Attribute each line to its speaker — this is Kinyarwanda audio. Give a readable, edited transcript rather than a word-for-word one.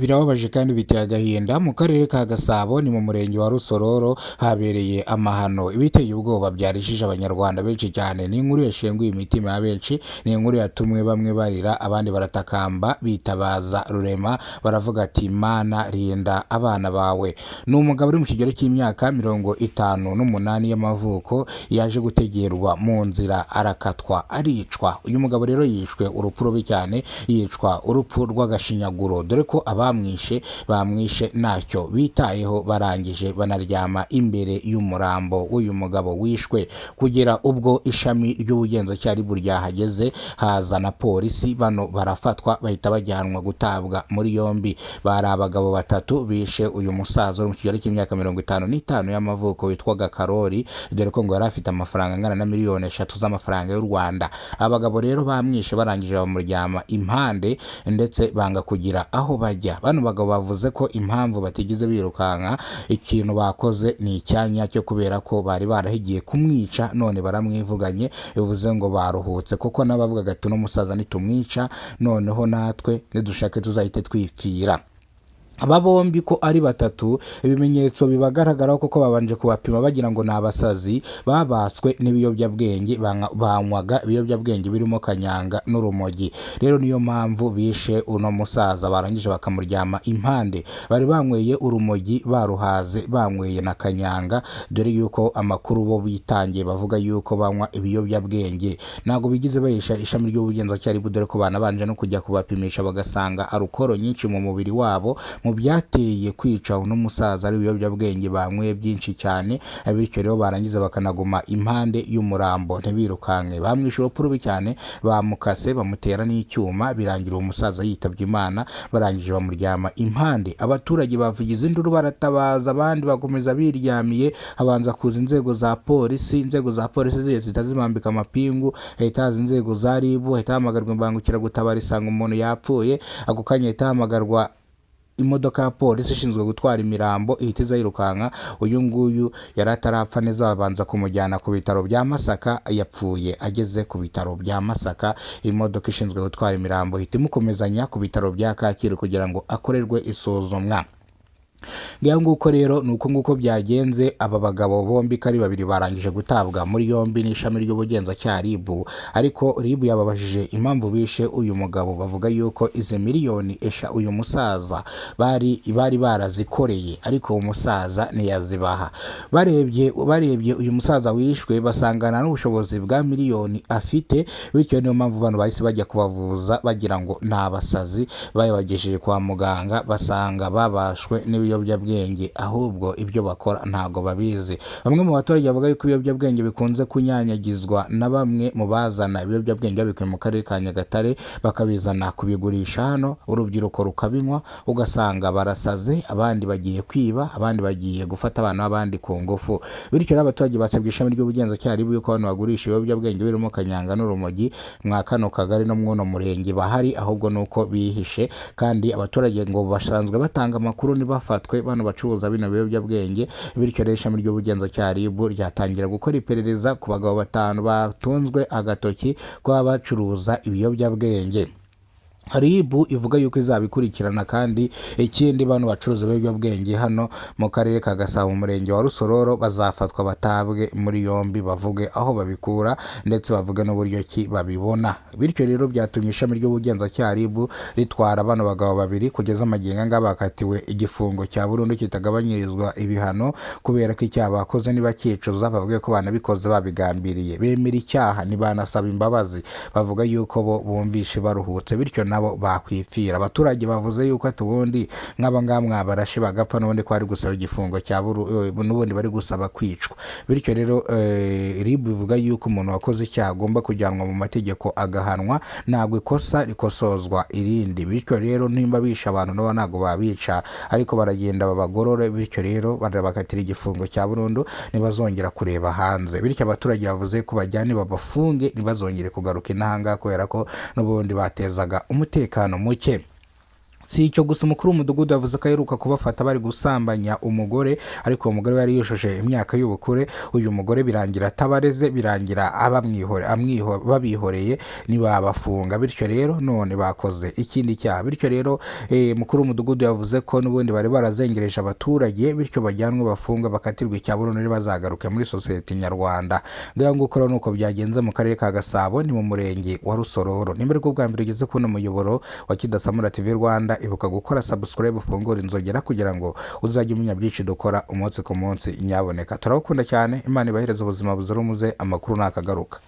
Speaker 1: Birababaje kandi biteye agahinda. Mu karere ka Gasabo ni mu murenge wa Rusororo habereye amahano, ibiteye ubwoba byarijije abanyarwanda benshi cyane. Ni inkuru yashenguye imitima ya benshi, ni inkuru yatumwe bamwe barira abandi baratakamba bitabaza Rurema, baravuga ati Mana rinda abana bawe. Ni umugabo uri mu kigero cy'imyaka 58 y'amavuko, yaje gutegerwa mu nzira arakatwa aricwa. Uyu mugabo rero yishwe urupfu rubi cyane, yicwa urupfu rw'agashinyaguro, dore ko abamwishe bamwishe ntacyo bitayeho, barangije banaryama imbere y'umurambo w'uyu mugabo wishwe, kugera ubwo ishami ry'ubugenzacyaha RIB ryahageze, haza na polisi, bano barafatwa bahita bajyanwa gutabwa muri yombi. Bari abagabo batatu bishe uyu musaza uri mu kigero cy'imyaka 55 y'amavuko witwaga Karori, dore ko ngo yari afite amafaranga angana na miliyoni 3 z'amafaranga y'u Rwanda. Abagabo rero bamwishe barangije bamuryama impande ndetse banga kugira aho bajya. Bano bagabo bavuze ko impamvu batigeze birukanka, ikintu bakoze ni icyanya cyo kubera ko bari barahigiye kumwica none baramwivuganye, bivuze ngo baruhutse, kuko n'abavugaga ati uno musaza nitumwica noneho natwe nidushake tuzahite twipfira. Aba bombi ko ari batatu, ibimenyetso bibagaragaraho kuko babanje kubapima bagira ngo ni abasazi babaswe n'ibiyobyabwenge, banywaga ibiyobyabwenge birimo kanyanga n'urumogi. Rero niyo mpamvu bishe uno musaza barangije bakamuryama impande. Bari banyweye urumogi baruhaze, banyweye na kanyanga, dore yuko amakuru bo bitangiye bavuga yuko banywa ibiyobyabwenge. Ntabwo bigize bayisha ishami ry'ubugenzacyaha RIB, dore ko banabanje no kujya kubapimisha bagasanga arukoro nyinshi mu mubiri wabo. Mu byateye kwica uno musaza ari ibiyobyabwenge banyweye byinshi cyane, bityo rero barangiza bakanaguma impande y'umurambo ntibirukanke. Bamwishe urupfu rubi cyane, bamukase bamutera n'icyuma, birangira uwo musaza yitabye Imana, barangije bamuryama impande. Abaturage bavugiza induru baratabaza, abandi bakomeza biryamiye, habanza kuza inzego za polisi, inzego za polisi zije zihita zimambika amapingu, hahita haza inzego za RIB, hahita hahamagarwa imbangukiragutabara isanga umuntu yapfuye, ako kanya hahita hahamagarwa imodoka ya polisi ishinzwe gutwara imirambo ihita iza yirukanka. Uyu nguyu yari atarapfa neza, babanza kumujyana ku bitaro bya Masaka, yapfuye ageze ku bitaro bya Masaka. Imodoka ishinzwe gutwara imirambo ihita imukomezanya ku bitaro bya Kacyiru kugira ngo akorerwe isuzumwa. Ngaho nguko rero ni uko nguko byagenze. Aba bagabo bombi ko ari babiri barangije gutabwa muri yombi n'ishami ry'ubugenzacyaha RIB, ariko RIB yababajije impamvu bishe uyu mugabo, bavuga yuko izi miliyoni uyu musaza bari barazikoreye, ariko uwo musaza ntiyazibaha. Barebye uyu musaza wishwe basangana n'ubushobozi bwa miliyoni afite, bityo niyo mpamvu abantu bahise bajya kubavuza bagira ngo ni abasazi, babagejeje kwa muganga basanga babashwe n'ibiyobyabwenge, ahubwo ibyo bakora ntago babizi. Bamwe mu baturage bavuga yuko ibiyobyabwenge bikunze kunyanyagizwa na bamwe mu bazana ibiyobyabwenge babikuye mu karere ka Nyagatare bakabizana kubigurisha hano, urubyiruko rukabinywa ugasanga barasaze, abandi bagiye kwiba, abandi bagiye gufata abana b'abandi ku ngufu. Bityo rero abaturage basabye ishami ry'ubugenzacyaha RIB yuko abantu bagurisha ibiyobyabwenge birimo kanyanga n'urumogi mwa kano kagari no mw'uno murenge bahari, ahubwo nuko bihishe, kandi abaturage ngo basanzwe batanga amakuru ntibafatwe bano bacuruza bino biyobyabwenge. Bityo rero ishami ry'ubugenzacyaha RIB ryatangira gukora iperereza ku bagabo 5 batunzwe agatoki kuba bacuruza ibiyobyabwenge. RIB ivuga yuko izabikurikirana, kandi ikindi bano bacuruza ibiyobyabwenge hano mu karere ka Gasabo mu murenge wa Rusororo bazafatwa batabwe muri yombi, bavuge aho babikura ndetse bavuge n'uburyo ki babibona. Bityo rero byatumye ishami ry'ubugenzacyaha RIB ritwara bano bagabo babiri, kugeza amagingo anga bakatiwe igifungo cya burundu kitagabanyirizwa ibihano, kubera ko icyaha bakoze nibakicuza, bavuge ko banabikoze babigambiriye, bemera icyaha ntibanasaba imbabazi, bavuga yuko bo bumvishe baruhutse, bityo nabo bakwipfira. Abaturage bavuze yuko ati ubundi nk'aba ngaba mwabarashe bagapfa, n'ubundi ko bari gusaba igifungo cya n'ubundi bari gusaba kwicwa. Bityo rero RIB ivuga yuko umuntu wakoze icyaha agomba kujyanwa mu mategeko agahanwa, ntabwo ikosa rikosozwa irindi. Bityo rero nimba bishe abantu nabo ntabwo babica, ariko baragenda babagorore, bityo rero barabakatira igifungo cya burundu ntibazongera kureba hanze. Bityo abaturage bavuze ko bajyane babafunge ntibazongere kugaruka inaha ngaha, kubera ko n'ubundi batezaga umutekano muke. Si icyo gusa, umukuru w'umudugudu yavuze ko aheruka kubafata bari gusambanya umugore, ariko uwo mugore yari yujuje imyaka y'ubukure. Uyu mugore birangira atabareze, birangira babihoreye ntibabafunga. Bityo rero none bakoze ikindi cyaha. Bityo rero umukuru w'umudugudu yavuze ko n'ubundi bari barazengereje abaturage, bityo bajyanwe bafungwe, bakatirwe icya burundu, ntibazagaruke muri sosiyete nyarwanda. Ngaho nguko rero nuko byagenze mu karere ka Gasabo, ni mu murenge wa Rusororo. Nimba ariko bwa mbere ugeze kubona umuyoboro wa Kidasamura TV Rwanda, ibuka gukora subscribe, ufungure inzogera kugira ngo uzajye umenya byinshi dukora umunsi ku munsi. Nyaboneka turabakunda cyane, Imana ibahereze ubuzima buzira umuze. Amakuru nakagaruka.